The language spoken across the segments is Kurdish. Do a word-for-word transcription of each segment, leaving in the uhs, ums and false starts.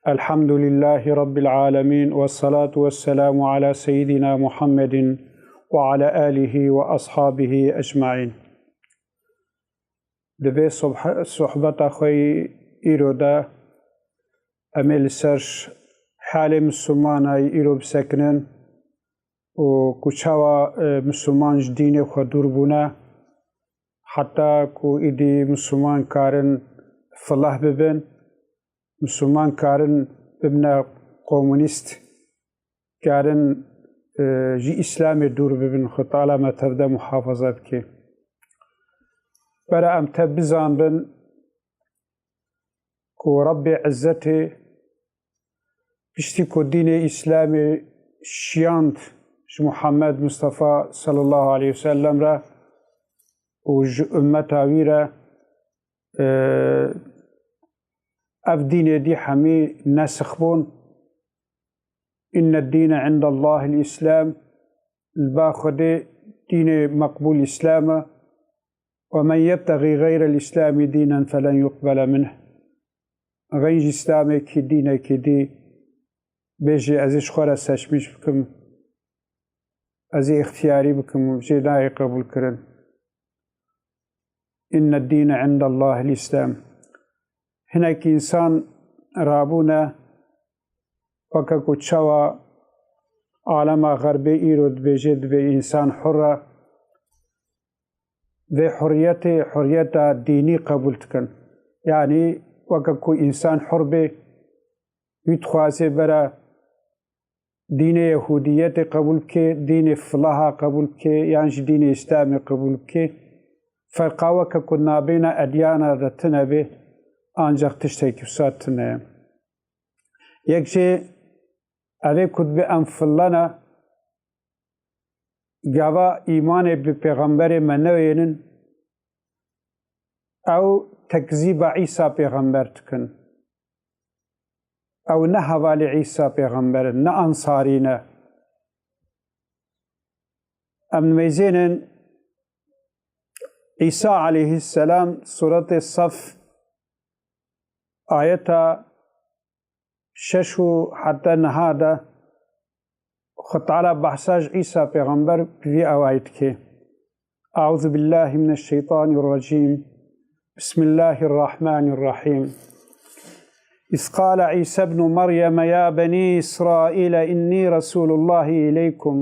Elhamdülillahi Rabbil alemin ve salatu ve selamu ala seyyidina Muhammedin ve ala alihi ve ashabihi ecmain. Di vê sohbeta xwe yî îro de em ê li ser halê Mislimanayî îro bisekinin û ku çawa, e, Misliman ji dînê xwe dûr bûne, heta ku îdî Misliman karin filah bibin, Misliman karin bibine komunîst, karin, e, ji Îslamê dûr bibin, Xwe Teala me tevde muhafaza bike. Bera em tev bizanbin ku Rebbê Izzetê piştî ku dînê Îslamê şiyand ji Muhammed Mustafa sallallahu aleyhi ve sellem re û ji ummeta wî re, e, ev dînê dî hemî nesix bûn. Inne dîne indallahil Îslam, li ba Xwedê dînê meqbûl Îslam e. Ve men yebtexî xeyrel Îslamî dînen felen yuqbele minh. Xeyn ji Îslamekî dînekî dî bêjê ez ê ji xwe re seçmiş bikim, ez ê îxtiyarî bikim, jê nayê qebûlkirin. Inne dîne indallahil Îslam. Hinek însan rabûne, weke ku çawa alema xerbê îro dibêje, dibê însan hur e. Vê hurriyetê hurriyeta dînî qebûl dikin. Yanî weke ku însan hur bê, wî dixwaze bera dînê Yehûdiyetê qebûl bike, dînê filaha qebûl bike, yan jî dînê Îslamê qebûl bike. Ferqa weke ku nabêna edyana de tune be, ancaq tiştekî wisa tune ye. Yek jê ev ê ku dibê em filana, gava îmanê bi pêxemberê me neyênin, ew tekzîba Îsa pêxember dikin. Ew ne hevalê Îsa pêxember in, ne ansarî ne. Em dimeyzênin Îsa aleyhisselam suretê Sef ayeta şeş û heta niha de Xwe Teala behsa ji Îsa pêxember bi vî awayî dike. Euzu billahi mineşşeytanirracîm. Bismillahirrahmanirrahîm. إذ قال عيسى ابن مريم يا بني إسرائيل إني رسول الله إليكم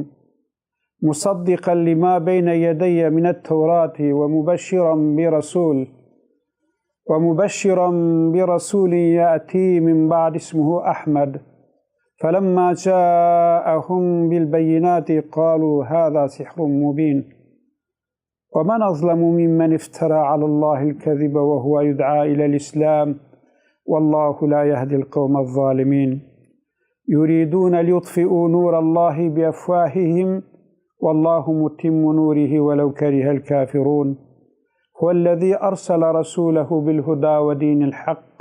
مصدقا لما بين يدي من التوراة ومبشرا برسول ومبشرا برسول يأتي من بعد اسمه أحمد. فلما جاءهم بالبينات قالوا هذا سحر مبين. ومن أظلم ممن افترى على الله الكذب وهو يدعى إلى الإسلام. والله لا يهدي القوم الظالمين. يريدون ليطفئوا نور الله بأفواههم والله متم نوره ولو كره الكافرون. هو الذي أرسل رسوله بالهدى ودين الحق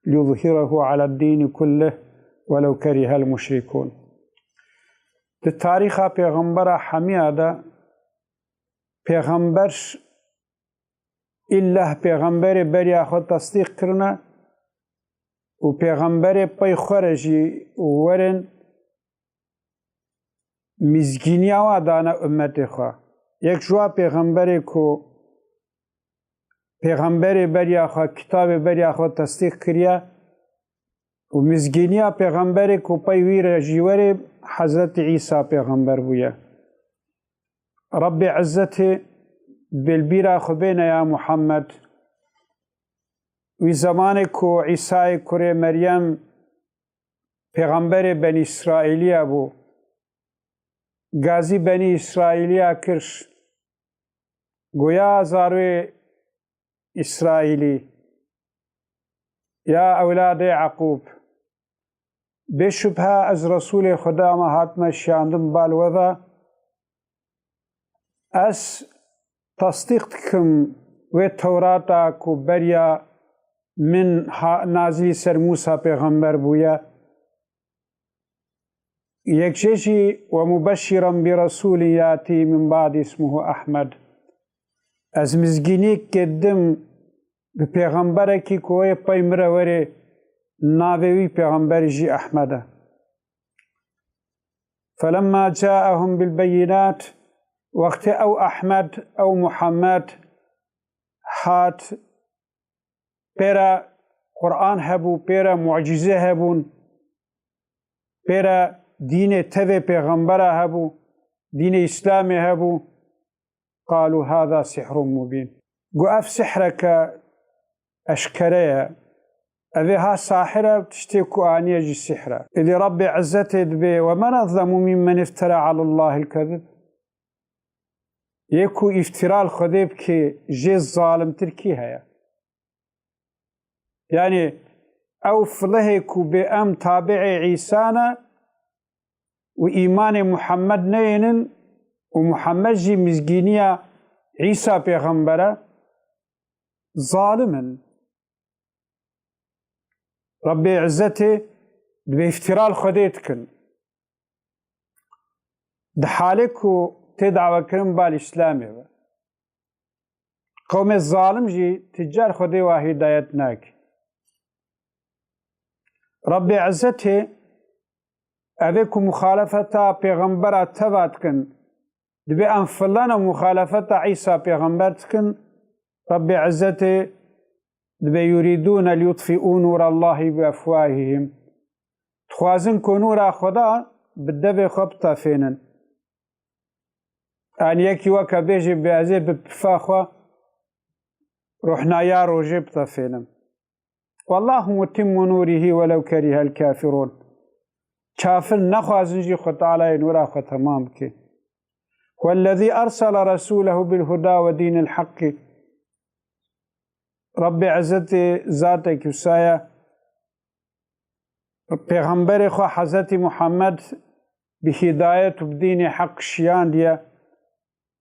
ليظهره على الدين كله ولو كره المشركون. Di tarîxa pêxembera hemiya de pêxember îlleh pêxemberê beriya xwe tesdîq kirine û pêxemberê pey xwe re jî werin mizgîniya wa dane ummetê xwe. Yek ji wa pêxemberê ku pêxemberê beriya xwe, kitabê beriya xwe tesdîq kiriye û mizgîniya pêxemberê ku pey wî re jî werê Hezretî Îsa pêxember bûye. Rebbê Izzetê bêlbîra xwe bêne ya Muhammed. Wî zemanê ku Îsayê kurê Meryem pêxemberê Benî Îsraîliya bû, gazî Benî Îsraîliya kir, goya zarwê Îsraîlî, ya ewladê Eqûb, bêşubhe ez Resûlê Xuda me, hatime şiyandin bal we ve. Ez tasdîq dikim wê Tewrata ku beriya min ha-, nazîlî ser Mûsa pêxember bûye. Yek jê jî, "Ve mubeşşiran bi resûlin yatî min ba'dî ismuhu Ehmed." Ez mizgînî kedim bi pêxemberekî ku wê pey min re werê, navê wî pêxemberî jî Ehmed e. فلما جاءهم بالبينات، wextê ew Ehmed, ew Muhammed hat, pê re Quran hebû, pê re mucîze hebûn, pê re dînê tevê pêxembera hebû, dînê Îslamê hebû. قالوا هذا سحر مبين. Got, ev sihreke eşkere ye. Evê ha sahir e, tiştê ku aniye jî sihr e. Êdî Rabbê Izzetê dibê, ومن أظلم ممن افترى على الله الكذب. Yê ku îftira li Xwedê bike, jê zalimtir kî heye? Yanî ew filihê ku bê em tabi'ê Îsa ne û îmanê Muhammed neyênin û Muhammed jî mizgîniya Îsa pêxember e, zalim in. Rebbê Izzetê dibê îftira li Xwedê dikin. Di halê ku tê dawekirin bal Îslamê be. Qewmê zalim jî ti car Xwedê wa hîdayet nake. Rebbê Izzetê evê ku muxalefeta pêxembera teva dikin, dibê em filana muxalefeta Îsa pêxember dikin, Rebbê Izzetê dibê يريدون ليطفئوا نور الله بأفواههم. Dixwazin ku nûra Xweda bi devê xwe bitefênin. Yanî yekî weke bêjê, bê ez ê bi pifa xwe rohnaya rojê bitefênim. والله متم نوره ولو كره الكافرون. Kafir nexwazin jî Xwe Teala yê nûra xwe temam bike. هو الذي أرسل رسوله بالهدى ودين الحق. Rebbê Izzetê zatekî wisa ye, Pêxemberê xwe Hezretî Muhammed bi hîdayet û bi dînê heq şiyandiye,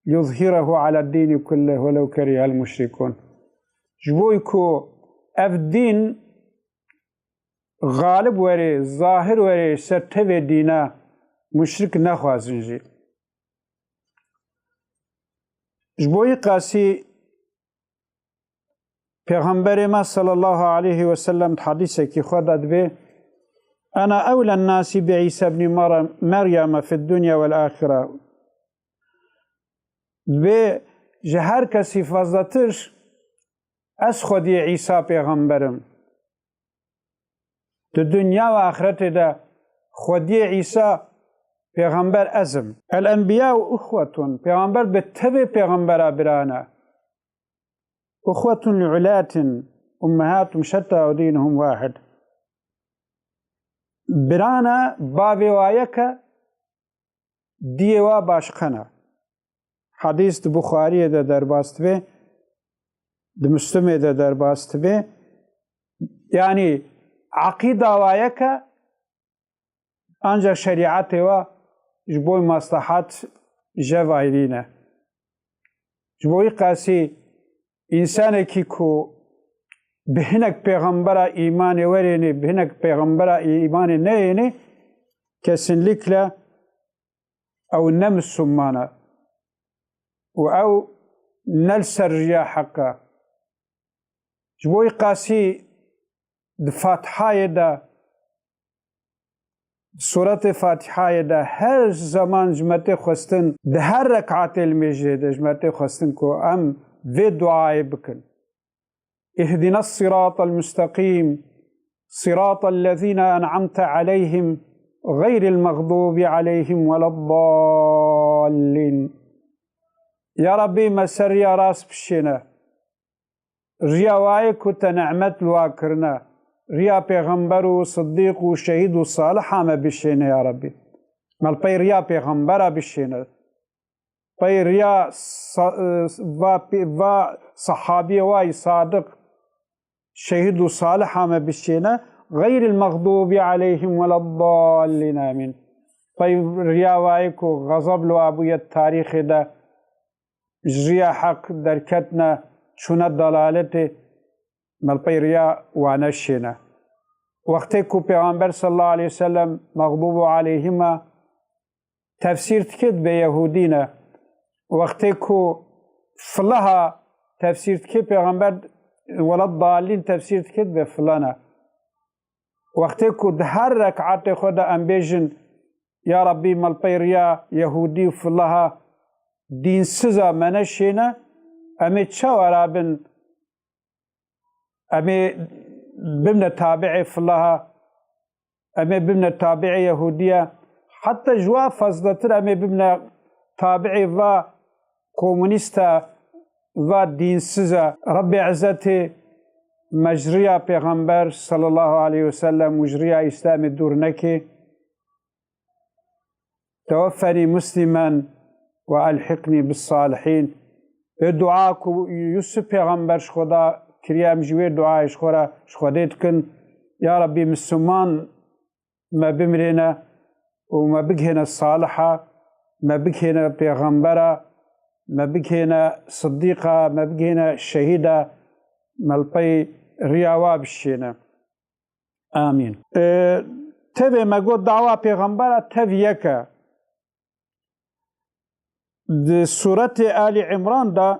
ليظهره على الدين كله ولو كره المشركون. Ji bo ku ev dîn xalib were, zahir were ser tevê dîna, muşrik nexwazin jî. Ji bo wî qasî Pêxemberê me sallallahu aleyhi ve sellem di hedîsekî xwe de dibê, أنا أولى الناس بعيسى ابن مر-، مريم في الدنيا والآخرة. Dibê ji her kesî fezletir ez xwediyê Îsa pêxember im. Di dinya û axretê de xwediyê Îsa pêxember ez im. الأنبياء إخوة. Pêxember bi tevê pêxembera bira ne. أخوة لعلاة أمهاتهم شتى ودينهم واحد. Bira ne, bavê wa yek e, diyê wa başqe ne. Hedîs di Buxariyê de derbas dibe, di Muslimê de derbas dibe. Yanî eqîda wa yek e, Ancak şerîetê we ji bo maslahat jev ayrî ne. Ji bo wî qasî însanekî ku bi hinek pêxembera îmanê werênê, bi hinek pêxembera îmanê neyênê, kesinlikle ew ne misûlman e û ew ne li ser riya heq e. Ji bo wî qasî di Fatihayê de, di Sûretê Fatihayê de her zaman ji me tê xwestin, di her rekatê li mêjê de ji me tê xwestin ku em vê duayê bikin. اهدنا الصراط المستقيم، صراط الذين أنعمت عليهم، غير المغضوب عليهم ولا الضالين. Ya Rabbî, me ser riya rast bişêne. Riya wayê ku te nîmet li wa kirine. Riya pêxember û sidîq û şehîd û saliha me bişêne ya Rabbî. Me li pey riya pêxembera bişêne. Pey riya sa-, va pê-, va sahabiyê wa yî sadiq, şehîd û saliha me bişêne. غير المغضوب عليهم ولا الضالين. Amîn. Pey riya wayê ku xezeb li wa bûye tarîxê de, ji riya heq derketine, çûne dalaletê, me li pey riya wane şêne. Wextê ku Pêxember sallallahu aleyhi ve sellem mexdûbu aleyhima tefsîr dike dibe Yehûdî ne. Wextê ku filaha tefsîr dike Pêxember wela dalîn tefsîr dike dibe filane. Wextê ku di her rekatê xwe de em bêjin, Ya Rabbî, me li pey riya Yehûdî û filaha dînsiza me neşêne, em ê çawa rabin, em ê bimne tabi'ê filaha, em ê bimne tabi'ê Yehûdiya, heta ji wa fezletir em ê bimne tabi'ê va komunîsta, va dînsiza. Rebbê Izzetê me ji riya Pêxember sallallahu aleyhi ve sellem û ji riya Îslamê dûr neke. Teweffenî muslimen ve elhiqnî bis salihîn. Ê dua ku Yusuf Pêxember ji Xweda kiriye, em jî wê duayê ji xwe re ji Xwedê dikin. Ya Rabbî, Misliman me bimirêne û me bigihêne saliha, me bigihêne pêxembera, me bigihêne siddîqa, me bigihêne şehîda, me li pey riya wa bişêne. Amîn. E, tevê me got dawa pêxembera tev yek e. Di Sûretê Alî Îmran de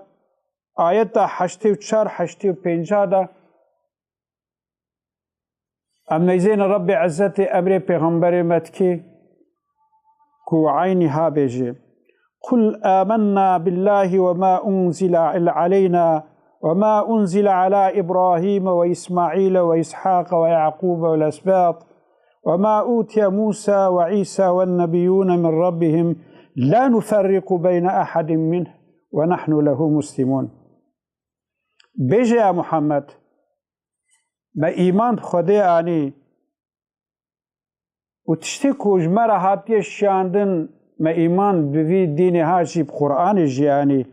ayeta heştê û çar, heştê û pênc de em neyzêne Rebbê Izzetê emrê pêxemberê me dikê ku eynî ha bêjê. قل آمنا بالله وما أنزل علينا وما أنزل على إبراهيم وإسماعيل وإسحاق ويعقوب والأسباط وما أوتي موسى وعيسى والنبيون من ربهم لا نفرق بين أحد منه ونحن له مسلمون. Bêje ya Muhammed, me îman bi Xwedê anî û tiştê ku ji me re hatiye şiyandin, me îman bi vî dînê ha jî bi Qur'anê jî anî.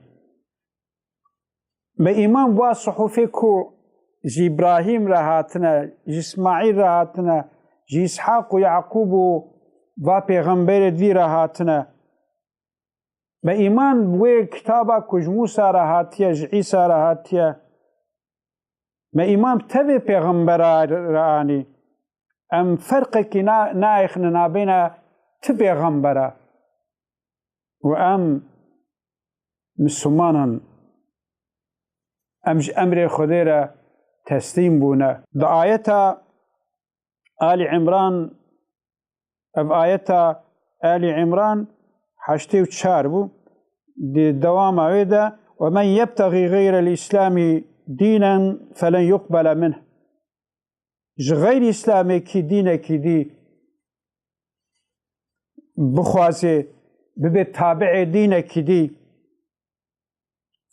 Me îman bi wa suhufê ku ji Îbrahîm re hatine, ji Îsmaîl re hatine, ji Îshaq û Yaqûb û va pêxemberê dî re hatine. Me îman bi wê kitaba ku ji Mûsa re hatiye, ji Îsa re hatiye. Me îman bi tevê pêxembera re anî. Em ferqekî na-, nayêxine nabêne ti pêxembera. Û em Misliman in. Em ji emrê Xwedê re teslîm bûne. Di ayeta Alî Îmran, ev ayeta Alî Îmran heştê û çar bû. Di dewama wê de, "Ve men yebtexî xeyrel îslamî dînen felen yuqbele minh." Ji xeyrî îslamekî dînekî dî bixwaze, bibe tabi'ê dînekî dî,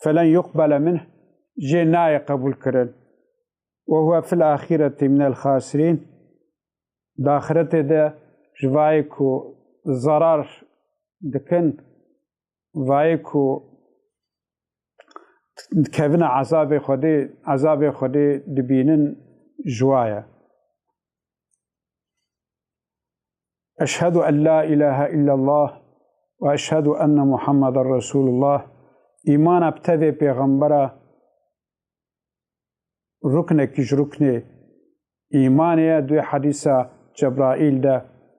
felen yuqbele minh, jê nayê qebûlkirin. Ve huve fil axireti minel xasirîn. Di axiretê de ji vayê ku zarar dikin, vayê ku dikevine ezabê Xwedê, ezabê Xwedê dibînin ji wa ye. Eşhedû en la îlahe îllallah ve eşhedû enne Muhammeden Resûlullah. Îmana bi tevê pêxembera ruknekî ji ruknê îmanê ye. Duyê hedîsa Cebraîl de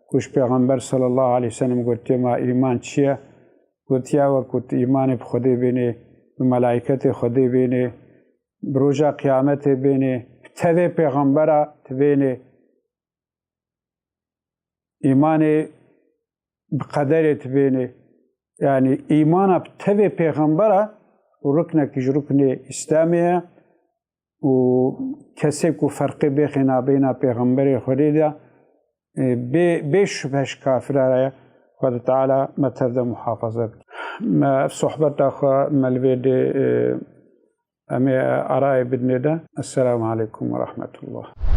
ku ji Pêxember sallallahu aleyhi ve sellem gotiye, "Ma îman çi ye?" Gotiye, "Wekû tu îmanê bi Xwedê bênê, bi melaîketê Xwedê bênê, bi roja qiyametê bênê, bi tevê pêxembera tu bênê." Îmanê bi qederê tu bênê. Yanî îmana bi tevê pêxembera û ruknekî ji ruknê Îslamê ye û kesê ku ferqê bêxê nabeyna pêxemberê Xwedê de, e, bê, bê şubhe ji kafira re ye. Xwedê Teala me tev de muhafaza bike. Me ev sohbeta xwe me li vê dê, e, em ê arayê bidinê de. Esselamu aleykum ve rahmetullah.